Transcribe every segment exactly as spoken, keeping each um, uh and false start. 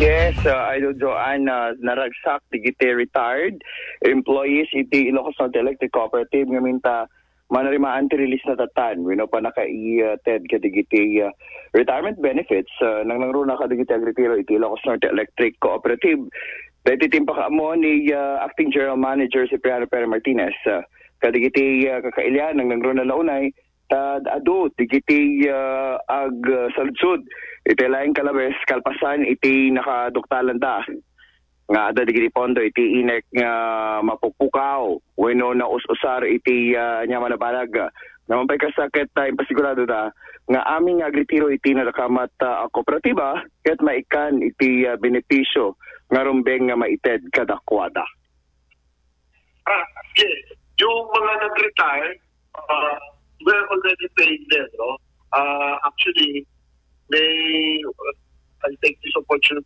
Yes, uh, Idol Joanne, uh, naragsak digiti retired employees iti Ilocos Norte Electric Cooperative ngamin ta manarimaan ti release na tatan wenno pannakaited kadigiti uh, retirement benefits uh, nangnangruna kadigiti agretiro iti Ilocos Norte Electric Cooperative. Daytoy ti impakaammo ni uh, Acting General Manager Cipriano Perez Martinez uh, kadigiti uh, kakailian nangnangruna la unay ta adu digiti uh, agsaludsod iti laeng kalabes kalpasan iti nakaduktalanda nga adda digiti pondo iti INEC nga mapupukaw wenno naus-usar iti uh, ania man a banag. Naman pay kasta ket uh, impasigurado da nga amin nga agretiro iti nadakamat uh, a kooperatiba ket maikkan iti uh, benepisyo nga rumbeng nga maited kadakuada. Ah, yes. Yung mga nag-retire, uh, we're already paying them, no? Uh, actually, may, uh, I take this opportu-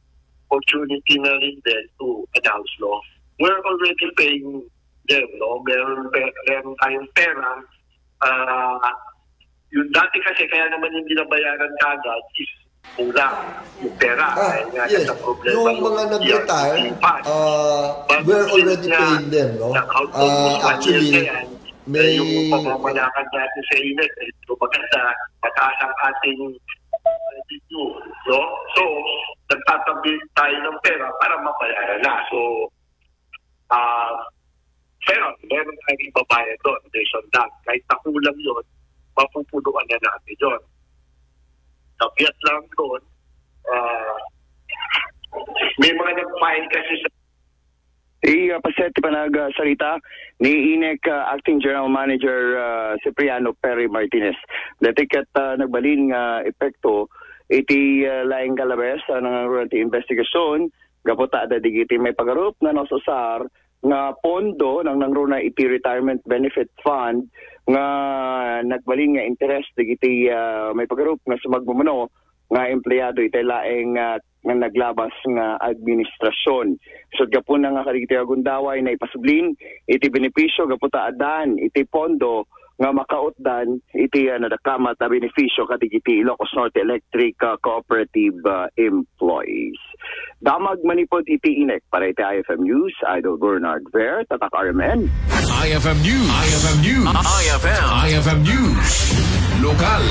opportunity na rin din to announce, no? We're already paying them, no? Meron, pe- meron tayong pera. Uh, yung dati kasi kaya naman yung binabayaran kagad is kulang yung pera. Ah, Dahil nga yes. Sa problema Yung mga nag-retire, uh, we're already paying them, no? Uh, actually, may... Yung pamamalakad natin sa init, eh, so maganda, mataas ang ating revenue, no? So, nagtatabi tayo ng pera para mabayaran na. So, uh, pero meron tayong ibabayad doon, there's on that. Kahit na kulang yun, mapupunuan na natin yun. Kapiat lang doon, uh, may mga nag-file kasi sa Iya, paset ti panagsarita ni INEC uh, Acting General Manager uh, Cipriano Perry Martinez. Dati ket uh, nagbalin nga epekto iti uh, laing kalabes uh, nangaruan ti investigasyon gapu ta adda digiti may pagarup nga nasusar nga pondo nang nangruna iti retirement benefit fund nga nagbalin nga interes digiti uh, may pagarup nga sumagmamano nga empleyado iti laeng uh, nga naglabas nga administrasyon. Isut gapuna nga kadigiti agundaway naipasublin iti benepisyo gapu ta addan iti pondo nga makautdan iti uh, nadakamat a benepisyo kadigiti Ilocos Norte Electric uh, Cooperative uh, employees. Damag manipod iti INEC para iti I F M News, Idol Bernard Ver, Tatak R M N. I F M News. I F M News. I F M. I F M News. Lokal,